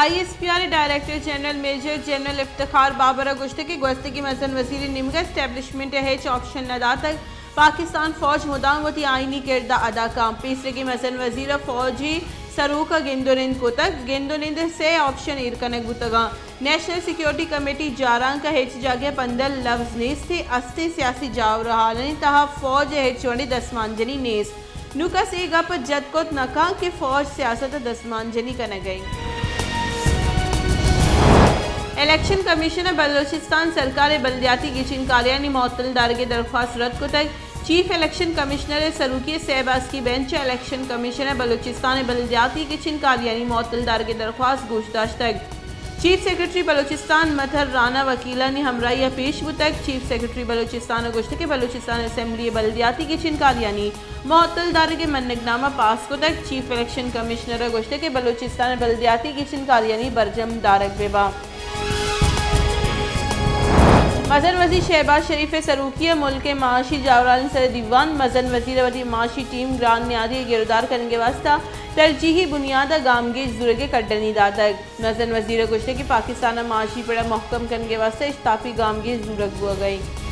آئی S P R ءِ director general major general Iftikhar Babar ءَ گوشتگ کہ گوستگیں مزن وزیر ءِ نیمگ ءَ اسٹیبلشمنٹ ءَ ہچ آپشن نہ داتگ، پاکستان فوج مدام وتی آئینی کرد ءَ ادا کنت۔ پیسریگیں مزن وزیر ءَ فوجی سروک ءَ گند ءُ نند کتگ، گند ءُ نند ءِ سے آپشن ایر کنگ بوتگ اَنت۔ نیشنل سیکورٹی کمیٹی جارانک ءَ ہچ جاگہ ءَ پندل لبز نیست ءُ استیں سیاسی جاورہالانی تہا فوج ءِ ہچ وڑیں دستمانجنی نیست۔ نوں کس اے گپ ءَ جت کت نہ کنت کہ فوج سیاست ءَ دستمانجنی کنگ ءَ اِنت۔ الیکشن کمیشن ءَ بلوچستان سرکار ءِ بلدیاتی گچین کاریانی معطل دارگ ءِ درخواست رد کتگ۔ چیف الیکشن کمشنر ءِ سروکی ءِ سئے باسکی بینچ ءَ الیکشن کمیشن ءَ بلوچستان ءِ بلدیاتی گچین کاریانی معطل دارگ ءِ درخواست گوش داشتگ۔ چیف سیکرٹری بلوچستان مطہر رانا وکیلانی ہمراہی ءَ پیش بوتگ۔ چیف سیکرٹری بلوچستان ءَ گوشتگ کہ بلوچستان اسمبلی ءِ بلدیاتی گچین کاریانی معطل دارگ ءِ منگ نامہ پاس کتگ۔ چیف الیکشن کمشنر ءَ گوشتگ کہ بلوچستان ءِ بلدیاتی گچین کاریانی برجم دارگ بہ بنت۔ مزن وزیر شہباز شریف ءِ سروکی ءَ ملک ءِ معاشی جاورانی سر ءَ دیوان۔ مزن وزیر ءَ وتی معاشی ٹیم گران نیادی ءِ گرودار کنگ ءِ واستہ ترجیحی بنیاد ءَ گامگیج زورگ ءِ کڈنی داتگ۔ مزن وزیر ءَ گوشتگ کہ پاکستان ءَ معاشی پڑ ءَ مھکم کنگ ءِ واستہ اشتاپی گامگیج زورگ بوگ ءَ اِنت۔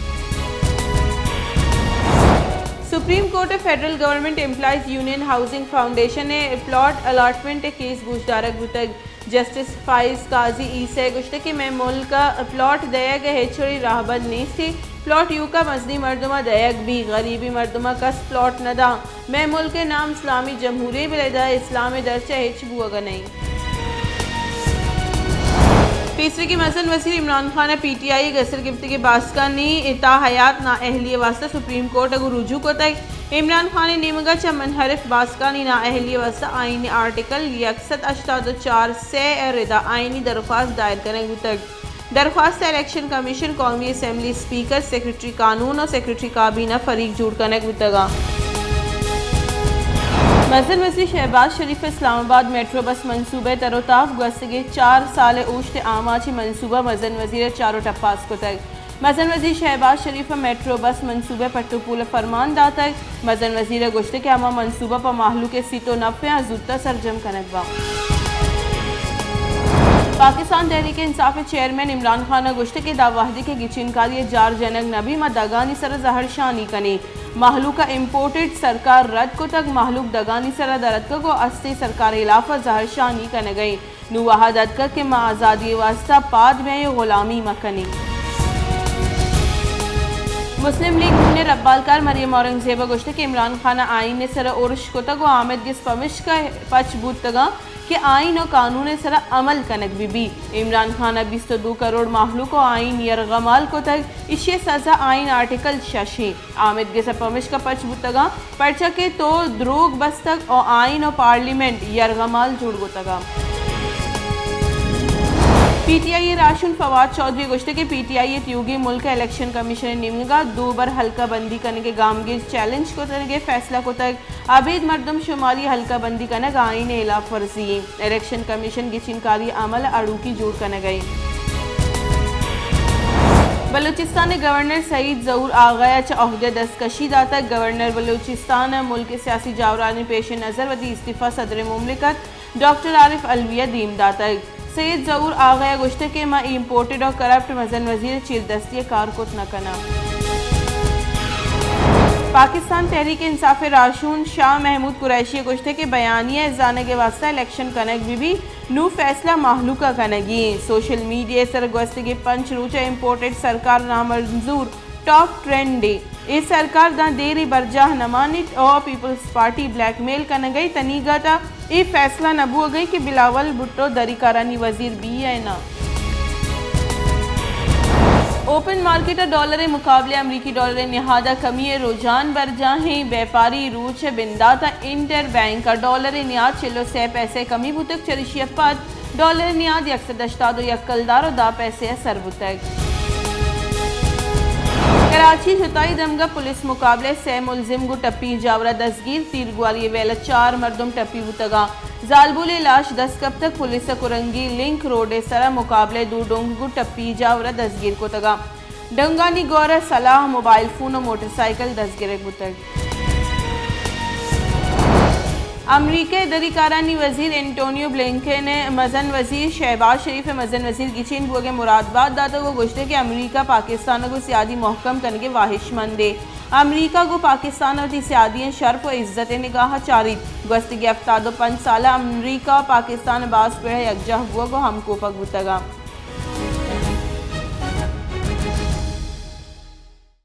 سپریم کورٹ ءَ federal government employees union housing foundation ءِ پلاٹ الاٹمنٹ ءِ کیس گوشدارگ بوتگ۔ جسٹس فائز قاضی عیسی ءَ گوشتگ کہ مئے ملک ءَ پلاٹ دئیگ ءِ ہچ وڑیں راہبند نیست ءُ پلاٹ ایوک ءَ مزنیں مردم ءَ دئیگ بیت، غریبیں مردم ءَ کس پلاٹ نہ دنت۔ مئے ملک ءِ نام اسلامی جمہوری، بلے ادا اسلام ءِ درچ ءَ ہچ بوگ ءَ نہ اِنت۔ پیسریگیں مزن وزیر عمران خان ءَ پی ٹی آئی ءِ گسر گپتگیں باسکانی تاحیات نااہلی ءِ واستہ سپریم کورٹ ءَ گوں رجوع کتگ۔ عمران خان ءِ نیمگ ءَ چہ منحرف باسکانی نااہلی ءِ واستہ آئین ءِ آرٹیکل یک سد ہشتاد ءُ چار سے ءِ رد ءَ آئینی درخواست دائر کنگ بوتگ۔ درخواست ءَ الیکشن کمیشن، قومی اسمبلی اسپیکر، سیکرٹری قانون ءُ سیکرٹری کابینہ فریق جوڑ کنگ بوتگ اَنت۔ مزن وزیر شہباز شریف ءَ اسلام آباد میٹرو بس منصوبہ ءِ تر ءُ تاب، گوستگیں چار سال ءِ اوشت ءِ آماچیں منصوبہ، مزن وزیر ءَ چار ءُ ٹپاس کتگ۔ مزن وزیر شہباز شریف ءَ میٹرو بس منصوبہ ءِ پٹ ءُ پول ءِ فرمان داتگ۔ مزن وزیر ءَ گوشتگ کہ ہما منصوبہ پہ مہلوک ءِ سیت ءُ نپ ءَ زوت ءَ سرجم کنگ بنت۔ پاکستان تحریک انصاف ءِ چیئرمین عمران خان ءَ گوشتگ کہ داں وہدے کہ گچین کاری ءِ جار جنگ نہ بیت، ما دگانی سر ءَ زہرشانی کنیں۔ مہلوک ءَ امپورٹڈ سرکار رد کتگ، مہلوک دگانی سر ءَ در اتکگ ءُ استیں سرکار ءِ ہلاف ءَ زہرشانی کنگ ءَ اِنت۔ نوں وہد اتکگ کہ ما آزادی ءِ واستہ پاد بیائیں ءُ غلامی مہ کنیں۔ مسلم لیگ نون ءِ ربالکار مریم اورنگزیب ءَ گوشتگ کہ عمران خان ءَ آئین ءِ سر ءَ ارش کتگ ءُ آمید گس پمشکا پچ بوتگ اَنت کہ آئین ءُ قانون ءِ سر ءَ عمل کنگ بہ بیت۔ عمران خان ءَ بیست ءُ دو کروڑ مہلوک ءُ آئین یرغمال کتگ، ایشی ءِ سزا آئین آرٹیکل شش اِنت۔ آمید گس ءَ پمشکا پچ بوتگ اَنت، پرچا کہ تو دروگ بستگ ءُ آئین ءُ پارلیمنٹ یرغمال جوڑ کتگ اَنت۔ پی ٹی آئی ءِ راہشون فواد چوہدری ءَ گوشتگ کہ پی ٹی آئی ءِ تیوگیں ملک ءَ الیکشن کمیشن ءِ نیمگ ءَ دو بر حلقہ بندی کنگ ءِ گامگیج چیلنج کنگ ءِ فیصلہ کتگ۔ ابید مردم شماری حلقہ بندی کنگ آئین ءِ ہلاف ورزی اِنت۔ الیکشن کمیشن گچین کاری ءِ عمل ءَ اڑوکی جوڑ کنگ ءَ اِنت۔ بلوچستان ءِ گورنر سعید ظہور آغا ءَ چہ عہدہ ءَ دستکشی داتگ۔ گورنر بلوچستان ءَ ملک ءِ سیاسی جاورانی پیش نظر وتی استعفی صدر مملکت ڈاکٹر عارف علوی ءَ دیم داتگ۔ سید ظہور آغا ءَ گوشتگ کہ ما امپورٹڈ ءُ کرپٹ مزن وزیر ءِ چیردستی ءَ کار کت نہ کناں۔ پاکستان تحریک انصاف ءِ راہشون شاہ محمود قریشی ءَ گوشتگ کہ بیانیہ ءِ زانگ ءِ واستہ الیکشن کنگ بہ بیت، نوں فیصلہ مہلوک ءَ کنگی اِنت۔ سوشل میڈیا ءِ سر ءَ گوستگیں پنچ روچ ءَ امپورٹڈ سرکار نامنظور ٹاپ ٹرینڈ اِنت۔ اے سرکار داں دیرے برجاہ نہ مان اِنت ءُ پیپلز پارٹی بلیک میل کنگ ءَ اِنت، تنیگت ءَ اے فیصلہ نہ بوگ ءَ اِنت کہ بلاول بھٹو دری کارانی وزیر بیت یا نہ۔ اوپن مارکیٹ ءَ ڈالر ءِ مقابلہ ءَ امریکی ڈالر ءِ نہاد ءَ کمی ءِ رجحان برجاہ اِنت۔ بیپاری روچ ءِ بندات ءَ انٹر بینک ءَ ڈالر ءِ نہاد چل ءُ سئے پیسہ کمی بوتگ، چریشی ءَ پد ڈالر ءِ نہاد یک سد ہشتاد ءُ یک کلدار ءُ دہ پیسہ ءَ سر بوتگ۔ کراچی، شتائی دمگ ءَ پولیس مقابلہ ءَ سئے ملزم گوں ٹپی جاور ءَ دزگیر، تیرگواری ءِ ویل ءَ چار مردم ٹپی بوتگ اَنت۔ زالبولے ءِ لاش دست کپتگ، پولیس ءَ کرنگی لنک روڈ ءِ سر ءَ مقابلہ ءِ دو ڈونگ گوں ٹپی جاور ءَ دزگیر کتگ اَنت۔ ڈنگانی گور ءَ سلاہ، موبائل فون ءُ موٹر سائیکل دزگرگ بوتگ۔ امریکہ ءِ دری کارانی وزیر انٹونیو بلنکن ءَ مزن وزیر شہباز شریف ءِ مزن وزیر گچین بوگ ءِ مرادبات داتگ ءُ گوشتگ کہ امریکہ پاکستان ءَ گوں سیادی مہکم کنگ ءِ واہشمندے۔ امریکہ گوں پاکستان ءَ وتی سیادی ئیں شرپ ءُ عزت ءِ نگاہ ءَ چاریت۔ گوستگیں ہفتاد ءُ پنچ سال ءَ امریکہ ءُ پاکستان ءِ باز پڑ ءَ یکجاہ بوگ ءُ ہمکوپگ بوتگ اَنت۔